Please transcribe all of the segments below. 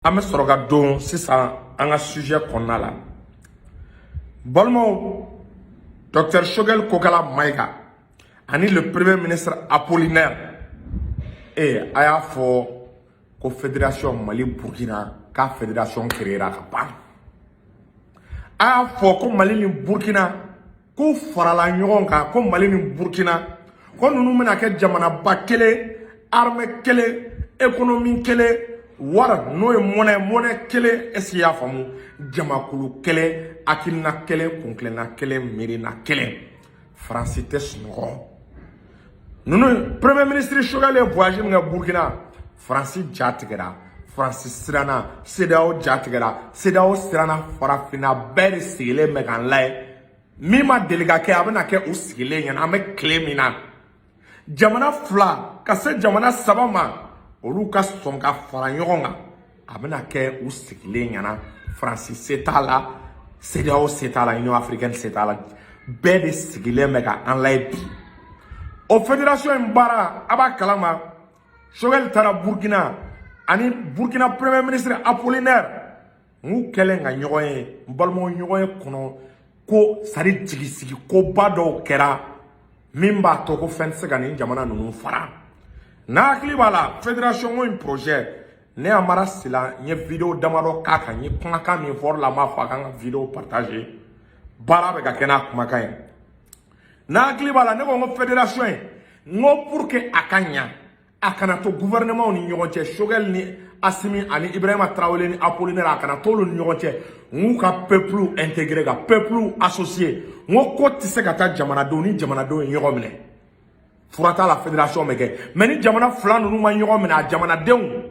An bɛ sɔrɔ ka don sisan an ka sujet kɔnɔna la. Balimaw, docteur Choguel Kokala Maïga ani le premier ministre Apollinaire, a y'a fɔ ko fédération Mali Burkina k'a fédération créera ka ban. A y'a fɔ ko Mali ni Burkina k'u farala ɲɔgɔn kan, ko Mali ni Burkina ko ninnu bɛna kɛ jamanaba kelen, armée kelen, économie kelen, wari n'o ye monnaie kelen. Est ce que i y'a faamu? Jamakulu kelen, hakilina kelen, kuntilenna kelen, miirina kelen. Faransi tɛ sunɔgɔ. Ninnu premier ministre Choguel ye voyage min kɛ Burkina, Faransi ja tigɛra, Faransi siranna, CEDEAO ja tigɛra, CEDEAO siranna. Farafinna bɛɛ de sigilen bɛ k'an lajɛ. Min ma deli ka kɛ, a bɛna kɛ u sigilen ɲɛna. An bɛ tile min na, jamana fila ka se jamana saba ma, olu ka sɔn ka fara ɲɔgɔn kan, a bɛna kɛ u sigilen ɲɛna. Faransi se t'a la, CEDEAO se t'a la, Union africaine se t'a la. Bɛɛ de sigilen bɛ ka an lajɛ bi. O fédération in baara, a b'a kalama, Choguel taara Burkina ani Burkina premier ministre Apollinaire. N'u kɛlen ka ɲɔgɔn ye, n balimaw, ɲɔgɔn ye kɔnɔ ko c'est à dire jigisigi koba dɔw kɛra min b'a to ko fɛn tɛ se ka nin jamana ninnu fara. N'a hakili b'a la, fédération ko in projet, ne Amara Sila, n ye vidéo damadɔ k'a kan. N ye kumakan min fɔ o la, n b'a fɔ a kan ka vidéo partager. Baara bɛ ka kɛ n'a kumakan ye. N'a hakili b'a la, ne ko n ko fédération in, n ko pour que a ka ɲa, a kana to gouvernement ni ɲɔgɔn cɛ, Choguel ni Assimi ani Ibrahima Traoré ni Apollinaire, a kana t'olu ni ɲɔgɔn cɛ. N k'u ka peuple intégré, ka peuple associé. N ko ko tɛ se ka taa jamanadenw ni jamanadenw ye ɲɔgɔn minɛ, fura t'a la, fédération bɛ kɛ. Mais ni jamana fila ninnu ma ɲɔgɔn minɛ, a jamanadenw,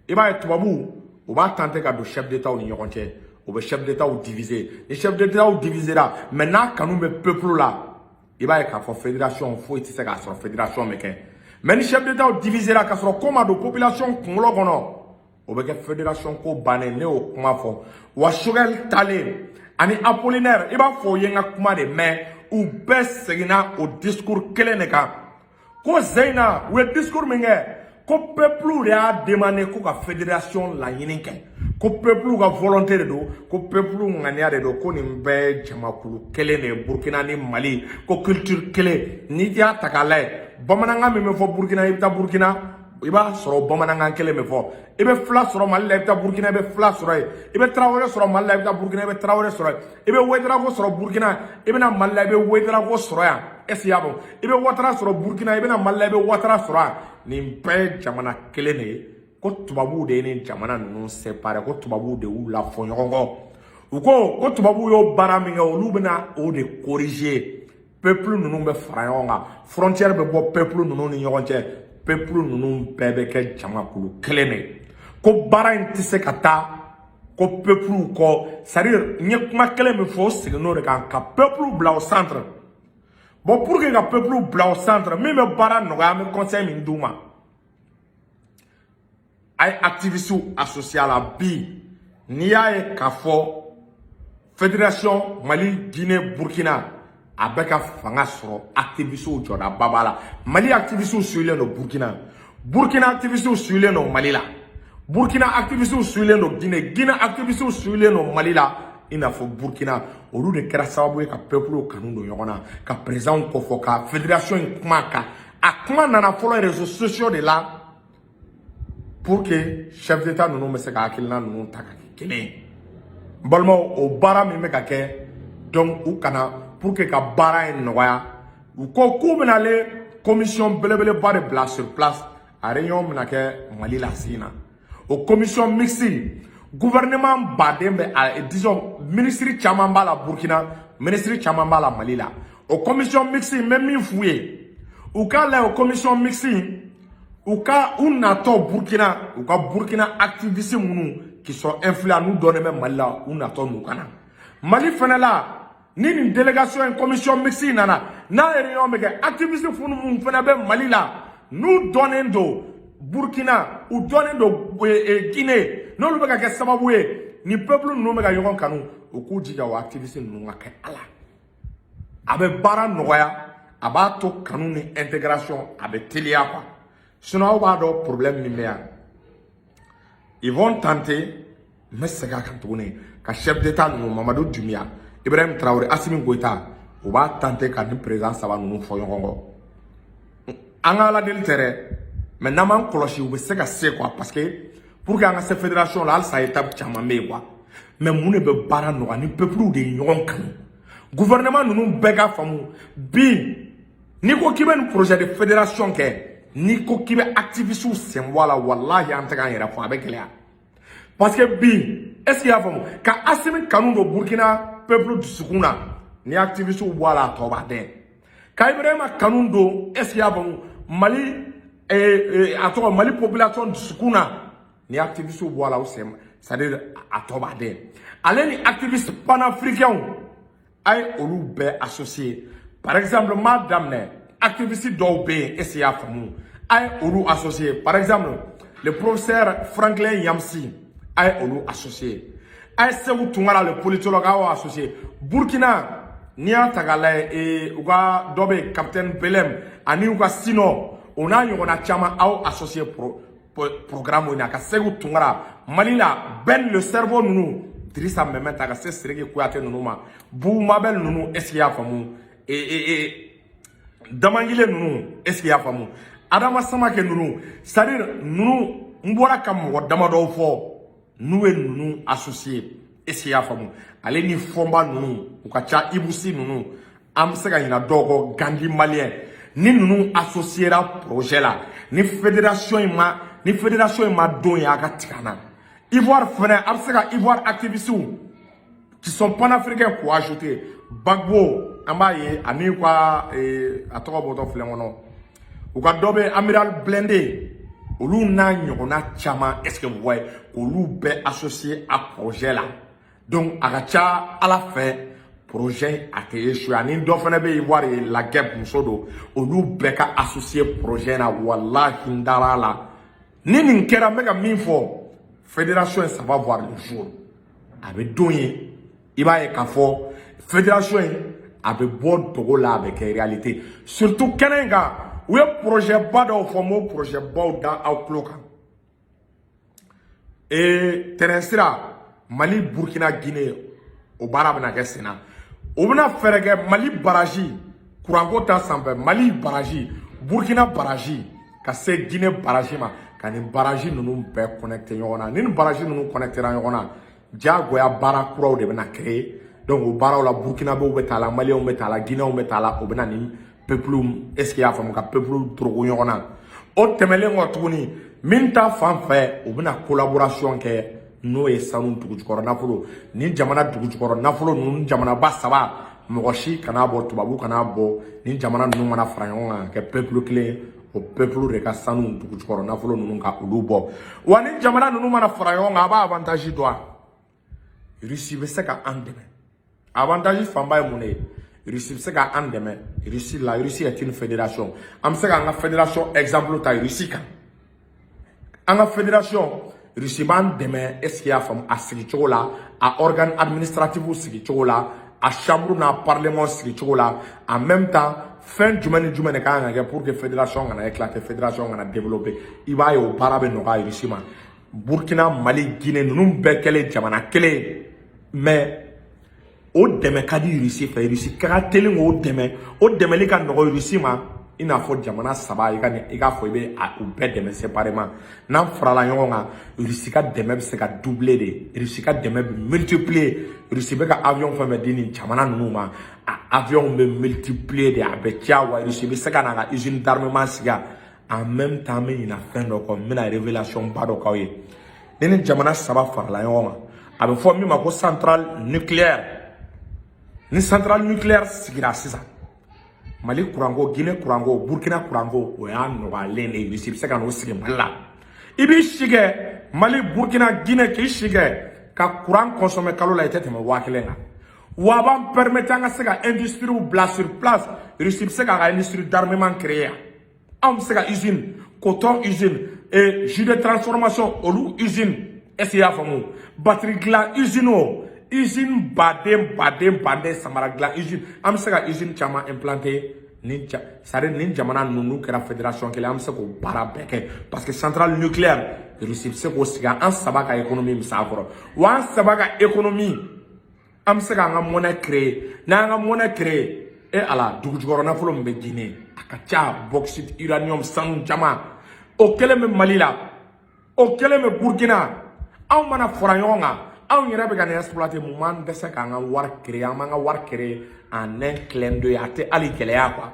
i b'a ye tubabuw u b'a tenter ka don chef d'état ni ɲɔgɔn cɛ, u bɛ chef d'état diviser. Ni chef d'état divisera, mais n'a kanu bɛ peuple la, i b'a ye k'a fɔ fédération foyi tɛ se k'a sɔrɔ, fédération bɛ kɛ. Mais ni chef d'état divisera k'a sɔrɔ ko ma don population kunkolo kɔnɔ, o bɛ kɛ fédération ko bannen. Ne y'o kuma fɔ wa. Choguel talen ani Apollinaire, i b'a fɔ o ye n ka kuma de mɛn, u bɛɛ seginna o discours kelen de kan ko Zeyina u ye discours min kɛ, ko peuple de y'a demandé ko ka fédération laɲini kɛ, ko peuple ka volonté de don, ko peuple ŋaniya de don, ko nin bɛɛ ye jamakulu kelen de ye, Burkina ni Mali, ko culture kelen. N'i y'a ta k'a lajɛ, bamanankan min bɛ fɔ Burkina, i bɛ taa Burkina, i b'a sɔrɔ bamanankan kelen bɛ fɔ. I bɛ fila sɔrɔ Mali la, i bɛ taa Burkina, i bɛ fila sɔrɔ yen. I bɛ Tarawele sɔrɔ Mali la, i bɛ taa Burkina, i bɛ Tarawele sɔrɔ yen. I bɛ Ouédraogo sɔrɔ Burkina, i bɛ na Mali la, i bɛ Ouédraogo sɔrɔ yan. Est ce que i y'a faamu? I bɛ Ouattara sɔrɔ Burkina, i bɛ na Mali la, i bɛ Ouattara sɔrɔ yan. Nin bɛɛ ye jamana kelen de ye. Ko tubabuw de ye nin jamana ninnu séparé, ko tubabuw de y'u lafɔ ɲɔgɔn kɔ. U ko ko tubabuw y'o baara min kɛ, olu bɛna o de corriger. Peuple ninnu bɛ fara ɲɔgɔn kan, frontière bɛ bɔ peuple ninnu ni ɲɔgɔn cɛ, peuple ninnu bɛɛ bɛ kɛ jamakulu kelen de ye. Ko baara in tɛ se ka taa ko peuple kɔ. C'est à dire n ye kuma kelen min fɔ, o seginn'o de kan, ka peuple bila au centre. Bon, pour que ka peuple bila au centre, min bɛ baara nɔgɔya, an bɛ conseil min d'u ma, a ye activistes associé a la. Bi n'i y'a ye k'a fɔ fédération Mali, Guinée, Burkina, a bɛ ka fanga sɔrɔ, activistes jɔdaba b'a la. Mali activistes suilen don Burkina, Burkina activistes suilen don Mali la, Burkina activistes suilen don Guinée, Guinée activistes suilen don Mali la. I n'a fɔ Burkina, olu de kɛra sababu ye ka peuple kanu don ɲɔgɔn na, ka président kɔfɔ, ka fédération in kuma kan. A kuma nana fɔlɔ réseaux sociaux de la, pour que chef d'état ninnu bɛ se ka hakilina ninnu ta ka kɛ kelen ye. N balimaw, o baara min bɛ ka kɛ, donc u kana, pour que ka baara in nɔgɔya, u ko k'u bɛna ale commission belebeleba de bila sur place. A réunion bɛna kɛ Mali la sen na. O commission mixte, gouvernement baden bɛ a, disons ministre caman b'a la Burkina, ministre caman b'a la Mali la. O commission mixte, n bɛ min f'u ye, u k'a lajɛ o commission mixte, u ka u natɔ Burkina, u ka Burkina activiste minnu qui sont influents, n'u dɔnnen bɛ Mali la, u natɔ n'u ka na Mali fɛnɛ la. Ni nin délégation in, commission mixte nana, n'a réunion bɛ kɛ, activiste minnu fɛnɛ bɛ Mali la, n'u dɔnnen don Burkina, u dɔnnen don Guinée, n'olu bɛ ka kɛ sababu ye ni peuple ninnu bɛ ka ɲɔgɔn kanu, u k'u jija o activiste ninnu ka kɛ a la. A bɛ baara nɔgɔya, a b'a to kanu ni intégration a bɛ teliya quoi. Sinon aw b'a dɔn problème min bɛ yan. Ils vont tenter, n bɛ segin a kan tuguni, ka chef d'état ninnu, Mamadu Dunbiya, Ibrahim Traoré, Assimi Goïta, u b'a tenter ka ni président saba ninnu fɔ ɲɔgɔn kɔ. An ka Ala deli tɛ dɛ, mais n'an m'an kɔlɔsi, u bɛ se ka se quoi, parce que pour que an ka se fédération la, halisa étape caman bɛ yen quoi. Mais mun de bɛ baara nɔgɔya? Ni peuple de ye ɲɔgɔn kanu, gouvernement ninnu bɛɛ ka faamu bi, n'i ko k'i bɛ nin projet de fédération kɛ, n'i ko k'i bɛ activistes sen bɔ a la, walahi, an tɛ k'an yɛrɛ fɔ, a bɛ gɛlɛya. Parce que bi, est ce que i y'a faamu, ka Asimi kanu don Burkina peuple dusukun na, ni activistes bɔ a la, a tɔ b'a dɛn. Ka Ibrahima kanu don, est ce que i y'a faamu, Mali, a tɔgɔ, Mali population dusukun na, ni activistes bɔ a la, o sen, c'est à dire a tɔ b'a dɛn. Ale ni activistes panafricains, a ye olu bɛɛ associé. Par exemple, n b'a daminɛ, activiste dɔw bɛ yen, est ce que i y'a faamu, a ye olu associé. Par exemple, le professeur Franklin Nyamsi, a ye olu associé. A ye Segu Tunkara, le politologue, a y'o associé. Burkina, n'i y'a ta k'a lajɛ, u ka dɔ bɛ yen, capitaine Belem, ani u ka Sino, o n'a ɲɔgɔnna caman, aw associé programme in na ka Segu Tunkara. Mali la, Ben le cerveau ninnu, Dirisa Mɛmɛ ta ka se Siriki Kuyate ninnu ma, Bubu Mabel ninnu, est ce que i y'a faamu, Damangile ninnu, est ce que i y'a faamu, Adama Samake ninnu, c'est à dire ninnu, n bɔra ka mɔgɔ damadɔw fɔ, n'u ye ninnu associé, est ce que i y'a faamu, ale ni Fɔnba ninnu, u ka ca, Ibusi ninnu, an bɛ se ka ɲina dɔw kɔ, Gandi malien, ni ninnu associéra projet la, ni fédération in ma don ye, a ka tigɛ an na. Ivoire fɛnɛ, a bɛ se ka Ivoire activistes qui sont panafricains k'o ajouter. Gbagbo, an b'a ye, ani u ka, a tɔgɔ bɔtɔ filɛ n kɔnɔ, u ka dɔ bɛ, amiral blindé, olu n'a ɲɔgɔnna caman, est ce que vous voyez, k'olu bɛɛ associé a projet la. Donc a ka ca Ala fɛ, projet a tɛ échoué. Ani dɔ fana bɛ Ivoire ye, la guêpe muso don, olu bɛɛ ka associé projet na. Walahi, n dara a la, ni nin kɛra, n bɛ ka min fɔ, fédération, ça va voir le jour. A bɛ don ye, i b'a ye k'a fɔ fédération in, a bɛ bɔ dogo la, a bɛ kɛ réalité. Surtout kɛnɛ in kan, u ye projet ba dɔw fɔ, n b'o projet baw da aw tulo kan. Terrain sira Mali, Burkina, Guinée, o baara bɛna kɛ sen na. O bɛna fɛɛrɛ kɛ Mali barrage kuranko ta sanfɛ, Mali barrage, Burkina barrage, ka se Guinée barrage ma, ka nin barrage ninnu bɛɛ connecté ɲɔgɔn na. Ni nin barrage ninnu connecté ra ɲɔgɔn na, diyagoya baara kuraw de bɛna créer. Donc o baaraw la, Burkinabéw bɛ taa la, Maliyɛnw bɛ taa la, Guinéenw bɛ taa la, o bɛ na ni peuple, est ce que i y'a faamu, ka peuple dorogo ɲɔgɔn na. O tɛmɛnen kɔ tuguni, min ta fan fɛ, u bɛna collaboration kɛ, n'o ye sanu, dugujukɔrɔ nafolo. Ni jamana dugujukɔrɔ nafolo ninnu, jamanaba saba, mɔgɔ si kana bɔ, tubabu kana bɔ, ni jamana ninnu mana fara ɲɔgɔn kan ka kɛ peuple kelen ye, o peuple de ka sanu, dugujukɔrɔ nafolo ninnu, ka olu bɔ. Wa ni jamana ninnu mana fara ɲɔgɔn kan, a b'a avantage dɔn wa? Russie bɛ se ka an dɛmɛ. Avantage fanba ye mun de ye? Russie bɛ se ka an dɛmɛ. Russie, la Russie est une fédération. An bɛ se k'an ka fédération exemple ta Russie kan. An ka fédération, Russie b'an dɛmɛ, est ce que i y'a faamu, a sigi cogo la, a organe administratif sigi cogo la, a chambre n'a parlement sigi cogo la. En même temps, fɛn jumɛn ni jumɛn de kan ka kɛ pour que fédération kana éclater, fédération kana développer, i b'a ye, o baara bɛ nɔgɔya Russie ma. Burkina, Mali, Guinée ninnu bɛɛ kɛlen jamana kelen ye, mais o dɛmɛ ka di Russie fɛ. Russie ka teli k'o dɛmɛ, o dɛmɛli ka nɔgɔ Russie ma, i n'a fɔ jamana saba, i ka i k'a fɔ i bɛ u bɛɛ dɛmɛ séparément. N'an farala ɲɔgɔn kan, Russie ka dɛmɛ bɛ se ka doubler de, Russie ka dɛmɛ bɛ multiplier. Russie bɛ ka avion fɛn fɛn di nin jamana ninnu ma, a avion bɛ multiplier de, a bɛ caya. Wa Russie bɛ se ka n'a ka usine d'armement sigi yan. En même temps, an bɛ ɲina fɛn dɔ kɔ, n bɛna révélation ba dɔ k'aw ye. Ni nin jamana saba farala ɲɔgɔn kan, a bɛ fɔ min ma ko centrale nucléaire. Ni centrale nucléaire sigira sisan, Mali kuranko, Guinée kuranko, Burkina kuranko, o y'a nɔgɔyalen de ye. Russie bɛ se ka n'o sigi Mali la. I b'i si kɛ Mali, Burkina, Guinée, k'i si kɛ ka courant consommer kalo la, i tɛ tɛmɛ 1000 kan. Wa a b'an permettre an ka se ka industrie bila sur place. Russie bɛ se k'a ka industrie d'armement créer yan. Anw bɛ se ka usine coton, usine et jus de transformation, olu usine, est ce que i y'a faamu, batterie dilan usine, o usine baden baden baden, samara dilan usine, an bɛ se ka usine caman implanter. Ni ja, c'est à dire nin jamana ninnu, n'u kɛra fédération kelen, an bɛ se k'o baara bɛɛ kɛ, parce que centrale nucléaire, Russie bɛ se k'o sigi. An saba ka économie bɛ s'a kɔrɔ wa. An saba ka économie, an bɛ se k'an ka monnaie créer. N'an ka monnaie créer, e Ala, dugu jukɔrɔ nafolo min bɛ Guinée, a ka ca: bauxite, uranium, sanu, jama. O kelen bɛ Mali la, o kelen bɛ Burkina. Anw mana fara ɲɔgɔn kan, anw yɛrɛ bɛ ka nin exploiter. Mun b'an dɛsɛ k'an ka wari créer? An b'an ka wari créer en un clin d'œil, a tɛ hali gɛlɛya quoi.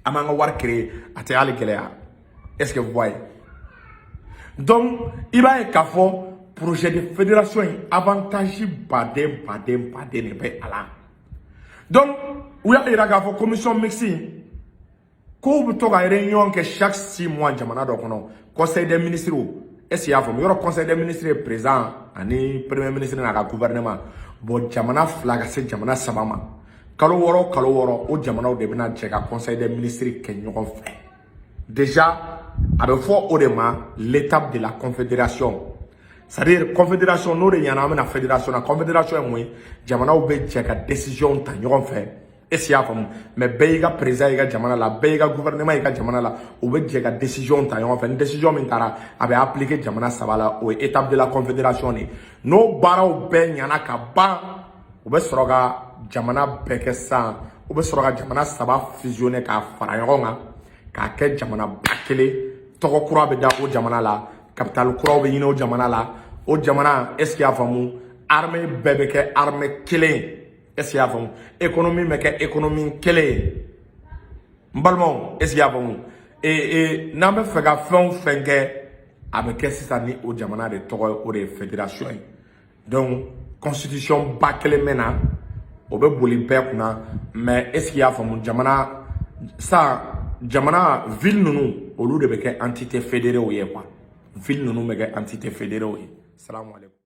An b'an ka wari créer, a tɛ hali gɛlɛya. Est-ce que vous voyez? Donc i b'a ye k'a fɔ projet de fédération in, avantage baden baden baden de bɛ a la. Donc u y'a yira k'a fɔ commission mixte kow bɛ to ka réunion kɛ chaque 6 mois jamana dɔ kɔnɔ, conseil des ministres. Est ce que i y'a faamu? Yɔrɔ conseil des ministres ye président ani premier ministre n'a ka gouvernement. Bon, jamana fila ka se jamana saba ma, kalo 6, kalo 6, o jamanaw de bɛna jɛ ka conseil des ministres kɛ ɲɔgɔn fɛ. Déjà a bɛ fɔ o de ma l'étape de la confédération, c'est à dire confédération. N'o de ɲɛna, an bɛna fédération na. Confédération ye mun ye? Jamanaw bɛ jɛ ka décision ta ɲɔgɔn fɛ. Est ce que i y'a faamu? Mais bɛɛ y'i ka président y'i ka jamana la, bɛɛ y'i ka gouvernement y'i ka jamana la, u bɛ jɛ ka décision ta ɲɔgɔn fɛ. Ni décision min taara, a bɛ appliquer jamana saba la. O ye étape de la confédération de ye. N'o baaraw bɛɛ ɲɛna ka ban, u bɛ sɔrɔ ka jamana bɛɛ kɛ sisan, u bɛ sɔrɔ ka jamana saba fusionner k'a fara ɲɔgɔn kan k'a kɛ jamana ba kelen. Tɔgɔ kura bɛ da o jamana la, capitale kuraw bɛ ɲini o jamana la. O jamana, est ce que i y'a faamu, armée bɛɛ bɛ kɛ armée kelen ye. Est ce que i y'a faamu? Économie bɛ kɛ économie kelen ye. N balimaw, est ce que i y'a faamu? Ee, n'an bɛ fɛ ka fɛn o fɛn kɛ, a bɛ kɛ sisan ni o jamana de tɔgɔ ye. O de ye fédération ye. Donc constitution ba kelen bɛ na, o bɛ boli bɛɛ kunna. Mais est ce que i y'a faamu, jamana sa, jamana ville ninnu, olu de bɛ kɛ entité fédérée ye quoi. Ville ninnu bɛ kɛ entité fédérée ye. Salamu aleykum.